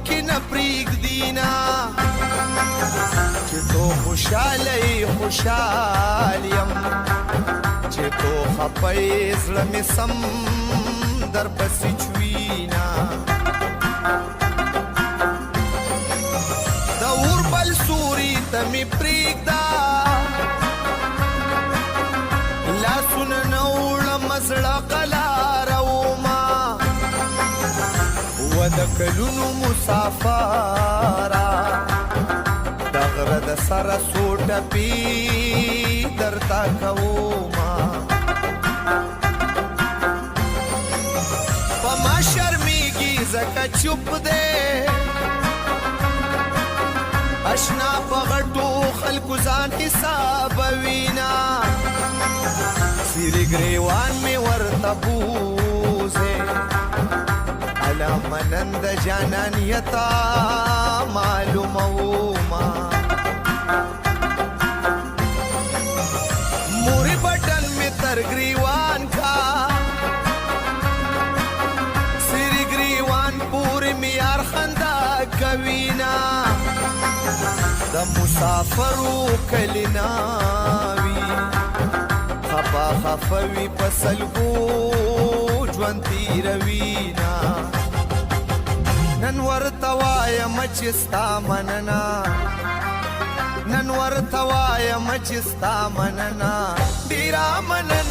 پکې نه پرېږدي نه. چې تو خوشاله یې خوشحال یم، چې تو خپه یې زړه مې سم در پسې چوینه. د اور بل سوري ته مې پرېږده، لاسونه نه وړم زړه قلاره وما. و د کلونو مسافره د غره د سره څو ټپې درته کومه. په ما شرمېږي ځکه چوپ دی اشنا، په غټو خلکو ځان حسابوينا. سری ګریوان می ورته بوزه، الا منند جانان یتا معلوموما. موري بټن می تر ګریوان کا، سری ګریوان پوری می یار خندا کوینا. د مسافرو کلیناوی خفا خفوي په سلګو ژوند تیروینا. نن ورته وایم چې ستا مننه، نن ورته وایم چې ستا مننه، ډیره مننه.